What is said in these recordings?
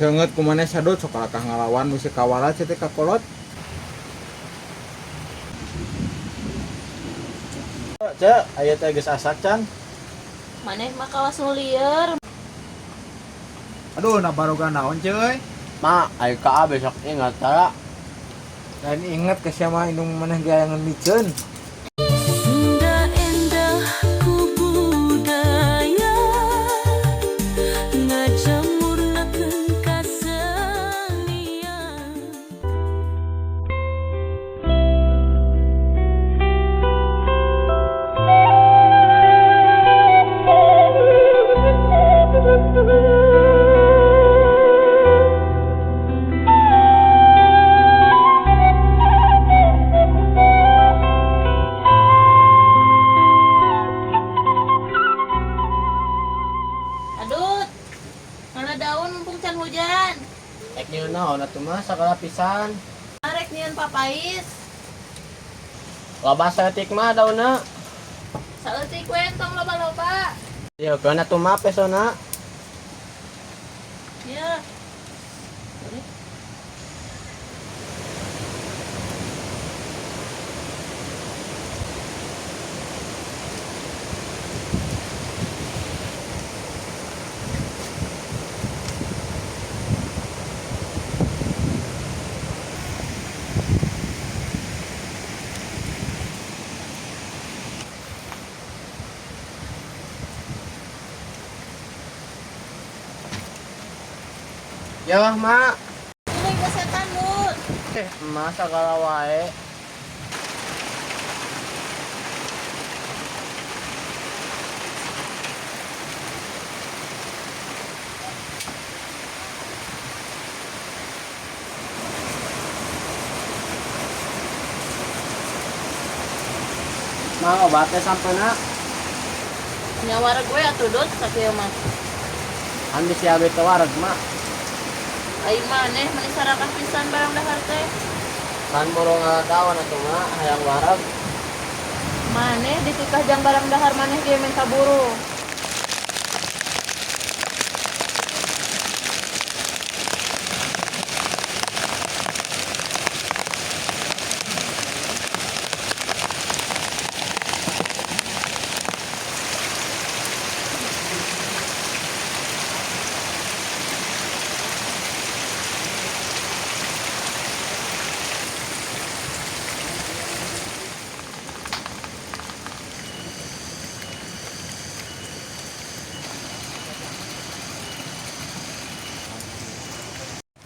Seungeut ku maneh sadut sok kalakah ngalawan bisi kawarat sia teh ka kolot. Ceu, aya teh geus asak can? Maneh mah kawas nu lieur. Aduh, na baroga naon ceu euy? Ma, ai ka besok ingat tara. Lain inget ka sia mah indung maneh ge hayangeun miceun. Sunda endah ku budaya ngajamurnakeun kasenian. Adut, mana daun mumpung can hujan. Ek nyieun naon atuh mah sagala pisan. Arek nyieun papais. Loba saeutik mah daunna. Saeutik we entong loba-loba. Ieu keun atuh mah pesona. Ya. Yeuh, Mak. Tuluy gesetan, Dut. Eh, emak sagala wae. Mak, obatnya sampeu. Nya wareg we atuh Dut sakieu mah. Kan bisi abi teu wareg, Mak. Ai maneh meni sarakah pisan barang dahar teh. Kan boro ngadawan atuh Mak, hayang wareg. Maneh ditikah jang barang dahar maneh ge menta buruh.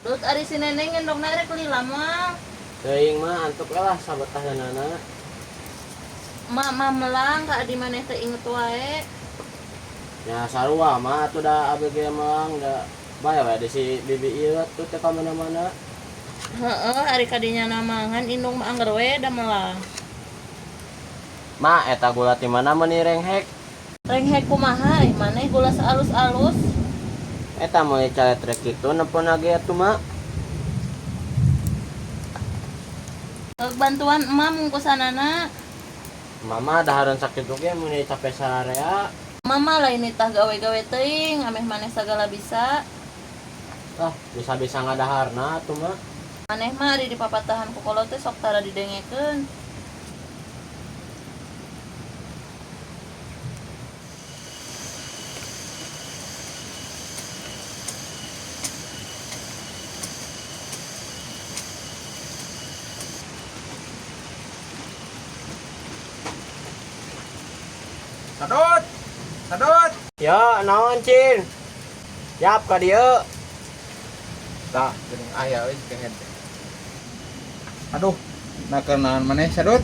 Dut, ari si neneng ngendongna rek lila mah. Teuing mah antuk we lah sabetahna. Mak mah melang ka adi maneh teh inget wae. Ya sarua mah atuh da abi ge melang da bae we di si bibi ieu atuh teh ka mana-mana. Heeh, ari kadinya namangan indung mah angger we da melang. Ma, eta gula ti mana meuni renghek? Renghek kumaha ih maneh gula saalus-alus. Eta meuli caletrek kitu nepon ge atuh mak. Bantuan emak mungkusanana. Mama dahareun sakitu ge meuni capek sararea. Mama lain nitah gawe-gawe teuing ameh maneh sagala bisa. Ah, bisa-bisa ngadaharna atuh mah. Maneh mah ari dipapatahan ku kolot teh sok tara didengekeun. Sadut! Sadut! Ya, naon Cin? Yap ka dieu. Tah, geuning aya euy kehed. Aduh, na kenaon maneh Sadut?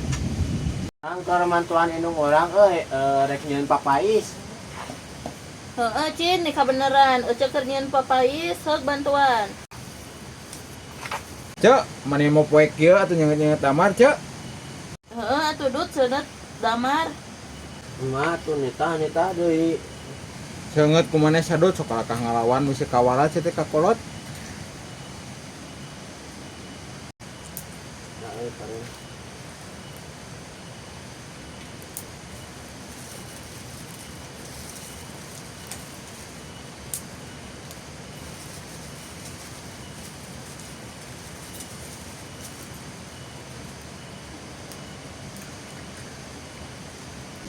Angker mantuan indung urang euy, rek nyieun papais. Heeh, Cin, nih kabeneran ece keur nyieun papais, heug bantuan. Cek, maneh mau poe kieu atuh nyeungeut-nyeungeut damar, Cek? Heeh, atuh Dut seuneut damar. Mah tuh nitah nitah deui. Seungeut ku maneh sadut sok kalakah ngalawan bisi kawarat sia teh ka kolot. Nah, euy, paling.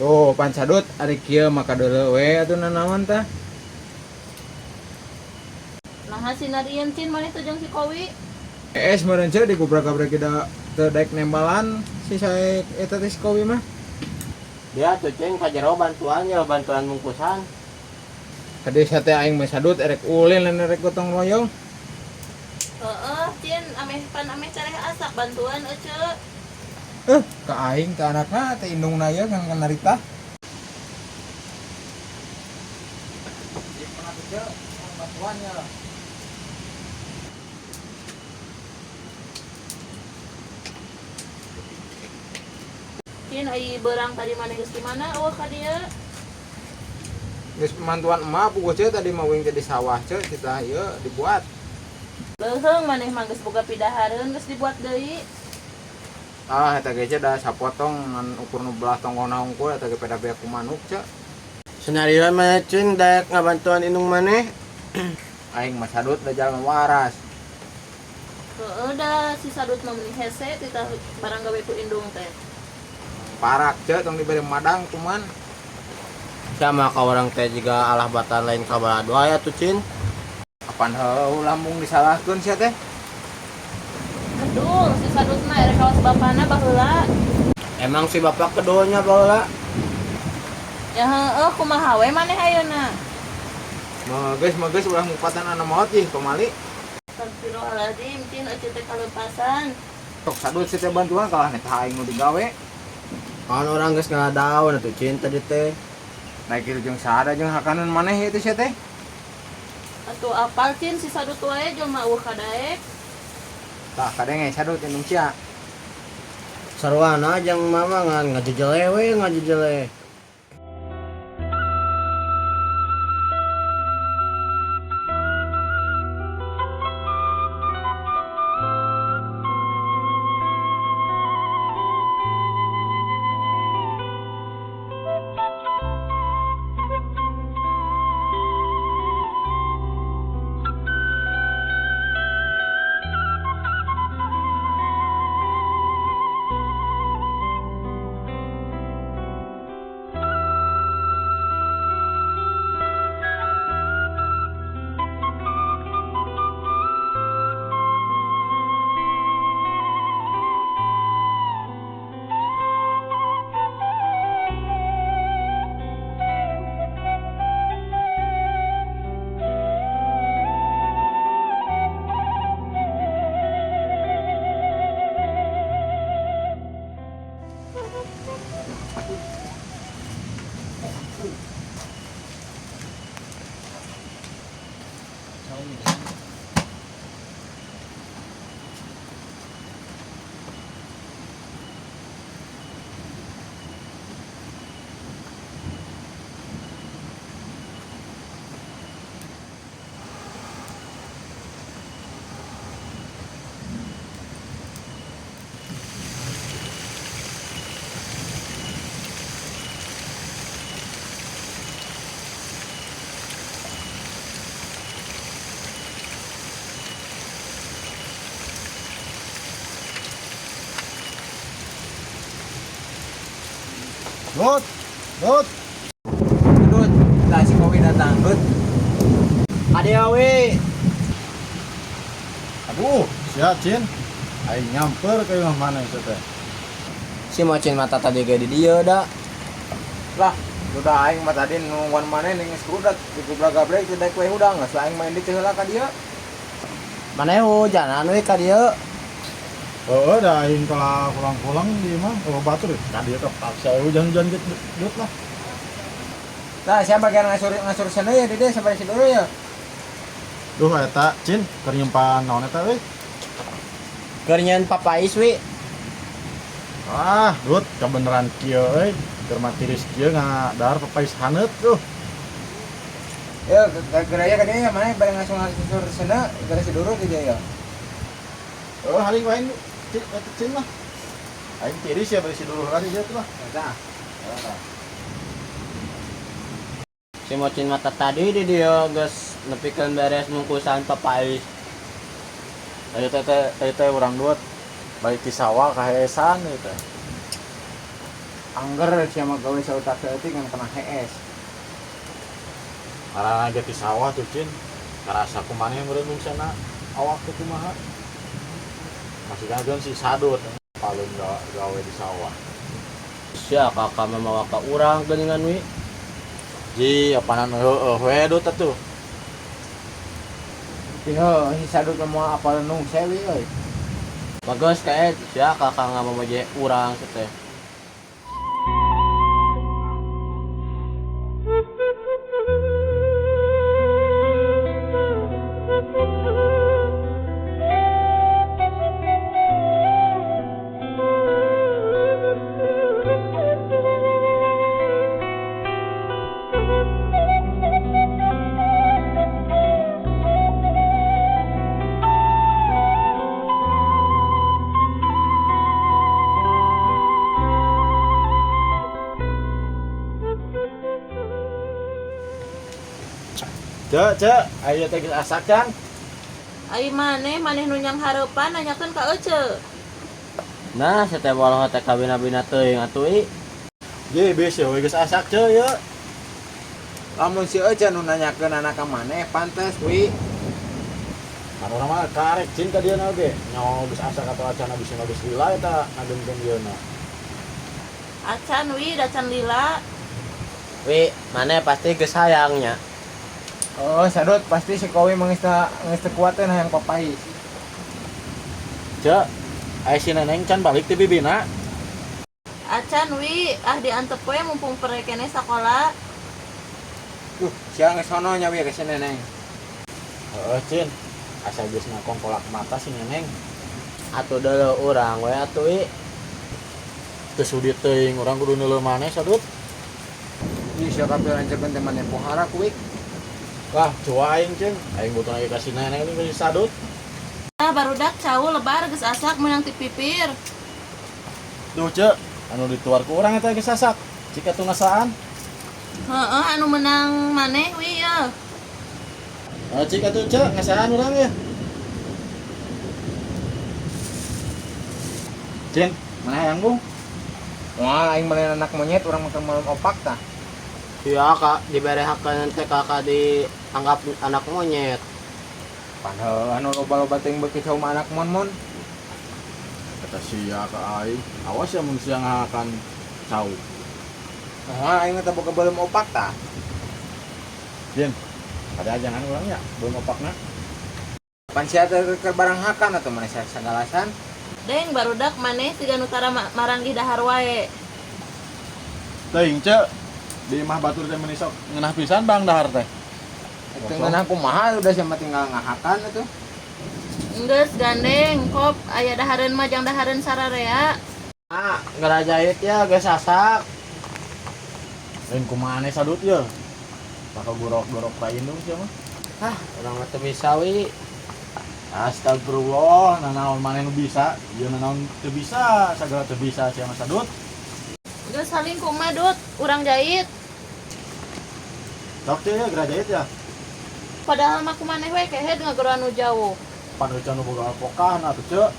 Tuh, pan Sadut ari kieu maka deuleu we atuh nanaon tah. Naha sinarieun Cin maneh teh jeung si Kowi? Es meureun ceu digubrak-gabrek da teu daek nembalan si sae eta teh si Kowi mah. Dia tuh ceng ka jero bantuan ya bantuan bungkusan. Ka desa teh aing mah Sadut erek ulin lain erek gotong royong. Heeh, Cin, ameh pan ameh careh asak bantuan ece. Ka aing ka anakna teh indungna ieu kan narita. Bantuan ya. Cin, ai beurang tadi maneh geus di mana eueuh ka dieu? Geus mantuan emak puguh ceu tadi mah wing teh di sawah ceu kita ieu dibuat. Leuheung maneh mah geus boga pidahareun geus dibuat deui. Ah eta ge ceu da sapotong ngan ukur nu belah tonggona hungkul eta ge peda beak ku manuk ceu. Senarian maneh cing daek ngabantuan indung maneh. Aing mah Sadut da jalma waras. Heeh da si Sadut mah meuni hese titah barang gawe ku indung teh. Parak ceu tong dibere madang kuman. Sama ka urang teh jiga alah batan lain ka balad wae atuh Cin. Apan heuh lambung disalahkeun sia teh. Aduh, si Sadut mah erek kawas bapana baheula. Emang si bapak keduanya baheula. Ya heueuh kumaha we maneh ayeuna? Mah geus ulah ngupatan anu maot ih pamali. Astagfirullahaladzim, Cin ece teh kalepasan. Sok Sadut sia teh bantuan kalah neta aing nu digawe. Kan orang geus ngadaun atuh Cin tadi teh. Naik kieu jeung sada jeung hakanan maneh ieu teh sia teh. Atuh apal Cin si Sadut wae jelema eueuh kadaek. Tah kadenge Sadut indung sia. Sarwana jeung mama ngan ngajejele we ngajejele. Dut, Dut. Dut, tah si Kowi datang Dut. Ade we. Aduh, sia Cin. Aing nyamper ka imah maneh sia teh. Si Mocin mata tadi ge di dieu da. Lah, udah aing mah tadi nungguan maneh ning geus kurudat digubrak-gabrek teu daek we hudang geus aing main di teh heula ka dieu. Maneh hujanan we ka dieu. Heeh, da aing kalah pulang-pulang di imah, oh batur ka dieu kepaksa hujan-hujan gitu Dut lah. Nah, siapa bagian ngasur sana ya dede sampai si dulu ya. Duh eta Cin, keur nyimpan naon eta euy? Keur nyeun papais we. Ah, Dut, kebeneran kieu euy. Keur matiris kieu ngadahar papais haneut tuh. Ya, geraya ka dieu ya mana bareng ngasur sana gara si dulu di dia ya. Oh, haling wae Cin, eta Cin lah. Aing tiris ya bari si dulu lah si tuh lah. Tah. Si Mocin mata tadi di dieu geus nepikeun beres bungkusan papais. Tadi teh tadi teh urang Dut balik ti sawah kaheesan ieu teh. Angger sia mah gawe sautak saeutik ngan kena hees. Karena ge ti sawah tuh Cin. Karasa kumaneh meureun sana awak teh kumaha. Masih kan si Sadut paling gawe di sawah. Sia kakak mamawa ka urang geuningan wi. Ji, apanan heueuh we Dut atuh. Ih, si Sadut mah moal apal nungse wi euy. Bagus kae sia kakak ngamawa je urang teh. Cek, cek, ayo teh geus asak can. Ai maneh maneh nu nyang hareupan nanyakeun ka ece. Nah, seteh walau teh kabina-bina teuing atuh i. Ji, bisi we geus asak cek ye. Lamun si Ece nu nanyakeun anak ka maneh pantes wi. Kan urang mah karek cin ka dieu oge. Nyawa geus asak atau acan bisa geus lila eta ngagenkeun dieu na. Acan wi da can lila. Wi, maneh pasti geus hayang nya. Oh, Sadut pasti si Kowi mah geus teu kuateun hayang papais. Cek, aya si Neneng can balik ti bibina. Acan wi, ah diantep we mumpung pere keneh sakola. Sia geus sono nya wi ka si Neneng. Heeh, Cin. Asa geus ngakongkolak mata si Neneng. Atuh deuleu urang we atuh i. Teu sudi teuing urang kudu neuleuh maneh Sadut. Ih, sia kabeh lancekeun teh maneh pohara ku wi. Lah, cuwa aing Cin. Aing butuh lagi ka si Neneng ini si Sadut. Nah, barudak cau lebar geus asak meunang ti pipir. Duh, Cek, anu dituar ku urang eta geus asak. Cik atuh ngasaan. Heeh, anu menang maneh wi ye. Ah, cik atuh Cek, ngasaan urang ya. Cin, mana hayang bung? Moal aing meureun anak monyet urang makan malam opak tah. Sia kak dibere hakeun teh kakak dianggap anak monyet. Pan heuh anu loba-loba teuing beuki cau mah anak mon-mon. Kata sia ka aing, awas ya mun sia ngahakan cau. Moal aing mah teh boga beuleum opak tah. Cin, ada ajangan urang nya beuleum opakna. Pan sia teh keur barang hakan atuh maneh sagalasan. Deng barudak maneh siga nu tara maranggih dahar wae. Teuing Cek, di imah batur teh meuni sok ngeunah pisan bang dahar teh. Itu ngeunah kumaha udah sia mah tinggal ngahakan atuh. Geus gandeng kop aya dahareun mah jang dahareun sararea. Ah, ngerajait ya geus asak. Lain kumaha Sadut ye. Bakal gorok-gorok ka indung sia mah. Ah, urang mah teu bisa wi. Astagfirullah, nanaon maneh nu bisa, ieu nanaon teu bisa, sagala teu bisa sia mah Sadut. Geus saling kumaha Dut, urang jait. Sok teh ya gerajait ya. Padahal mah kumaneh we kehed ngageroan nu jauh. Pan euchan nu boga alpokah atuh Cek.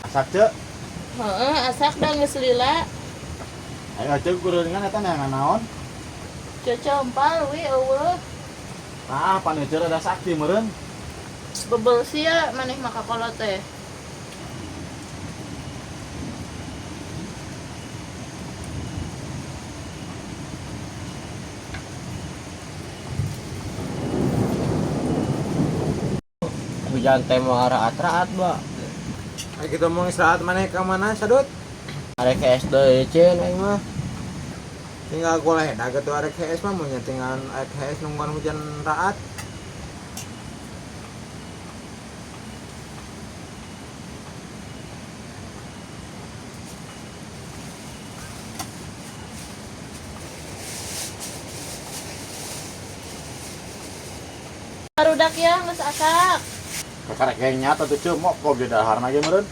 Asak Cek. Heeh, asak da geus lila. Ayo Cek kururingan eta neangan naon? Cocok wi eueuh. Ah, pan euchan rada sakti meureun. Bebel sia maneh mah kakolot teh. Hujan teh moal raat-raat, Ba. Ayo kita mau istirahat maneh ka mana Sadut? Arek hees deui Cin aing mah. Tinggal goledah gitu arek hees mah mun tinggal arek hees nungguan hujan raat. Barudak ya geus asak. Kakarek ge nyata tuh Cek, mok ge daharna ge meureun.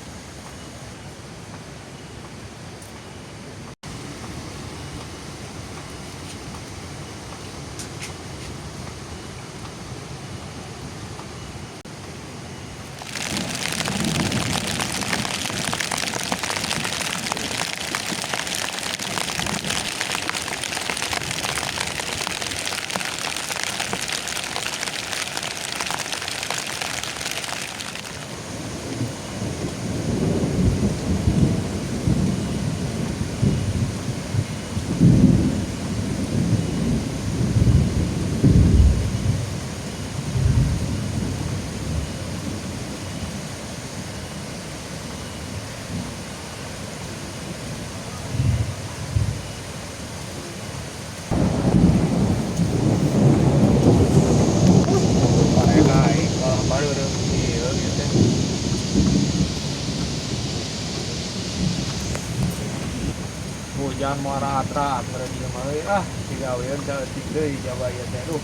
Hujan muara atra meureun ieu mah euy ah digaweun saeutik deui jaba ieu teh duh.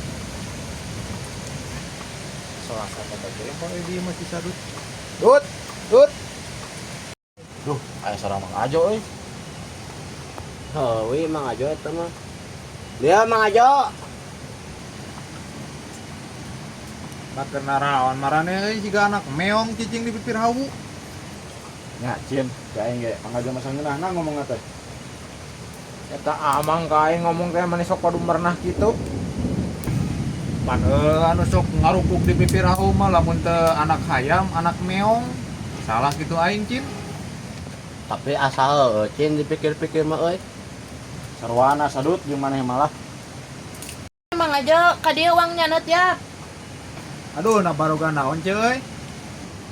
Selasa kata teh mah euy dieu mah si Sadut. Dut, dut. Duh, aya sareng Mang Ajo euy. Heueuh Mang Ajo eta mah. Dia Mang Ajo. Makan naraon marane euy siga anak meong cicing di pipir hawu. Nya, Cin, ka aing ge Mang Ajo mah sangeunahna ngomongna teh. Eta amang ka aing ngomong teh maneh sok padu merenah kitu. Pan anu sok ngarukuk di pipir hawu mah lamun teu anak hayam, anak meong. Salah kitu aing, Cin. Tapi asal heueuh Cin dipikir-pikir mah euy. Sarwana Sadut jeung maneh malah. Mang Ajo, ka dieu uang nyanet ya. Aduh, na baroga naon ceu euy?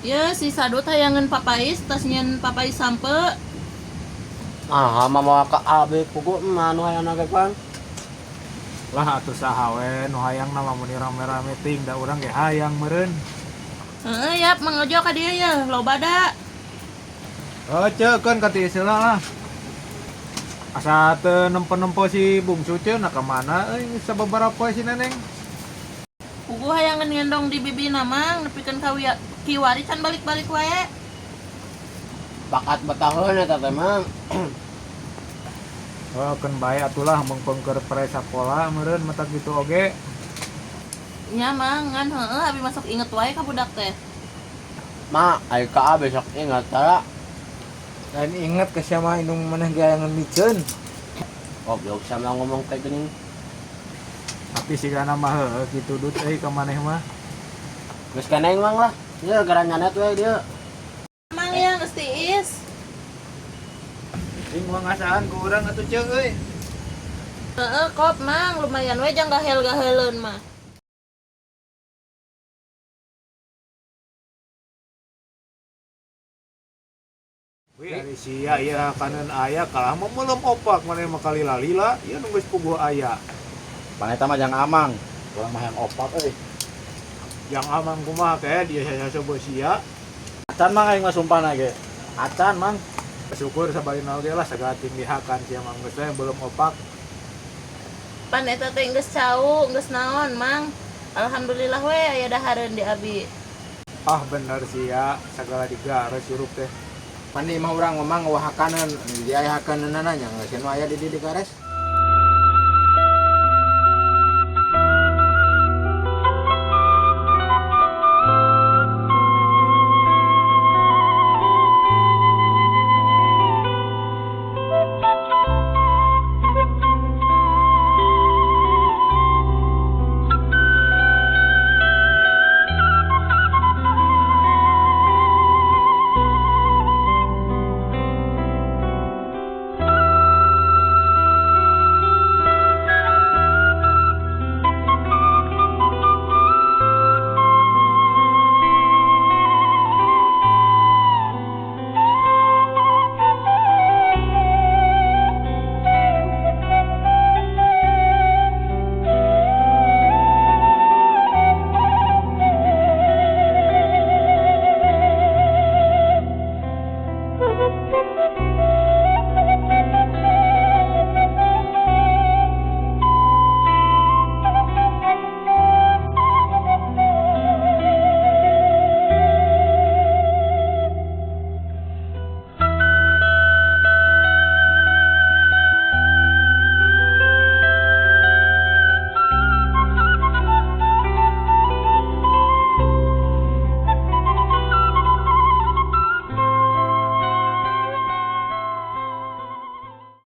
Ya, si Sadut hayangeun papais, tas nyieun papais sampe. Ah, mah moal ka abi pugu mah nu hayangna ge pan. Lah atuh saha we nu hayangna lamun rame-rame ting da urang ge hayang meureun. Heeh, yap, Mang Ojo ka dieu ya, loba da. Oh, ceu keun ka tiis heula lah. Asa teu nempo-nempo si bungsu ceu na ka mana euy sababaraha poe si Neneng. Pugu hayangeun ngendong di bibina Mang, nepikeun ka kiwari can balik-balik wae. Bakat betaheun eta teh Mang. Oh, keun bae atulah meungpeung keur pre sakola meureun matak kitu oge. Nya Mang, ngan heueuh abi masuk inget wae ka budak teh. Ma, ai ka abi sok inget tara. Lain inget ke siapa indung maneh ge hayangeun miceun. Goblok sama ngomong kayak gini. Tapi sigana mah heueuh kitu dut euy ka maneh mah. Geus keneng Mang lah. Ieu gara nyanet we dia. Mang ya geus tiis. Cing moal ngasaan ku urang atuh ceu euy. Heeh, kop Mang, lumayan we jang gahel-gaheleun mah. Wih, ari sia ieu hakaneun aya kalah mah meulem opak maneh mah kalila-lila, ieu nu geus puguh aya. Pan eta mah jang amang, urang mah hayang opak euy. Jang amang kumaha kae dia saya coba sia. Acan Mang aing mah sumpahna ge. Acan Mang. Syukur sabarina oge lah sagating dihakan sia mah geus we belum opak. Pan eta teh geus cau, geus naon Mang. Alhamdulillah we aya dahareun di abi. Ah bener sia, sagala digares hirup teh. Pan di imah urang mah ngawahakaneun, di aya hakaneunana nya geus nu aya di dieu digares.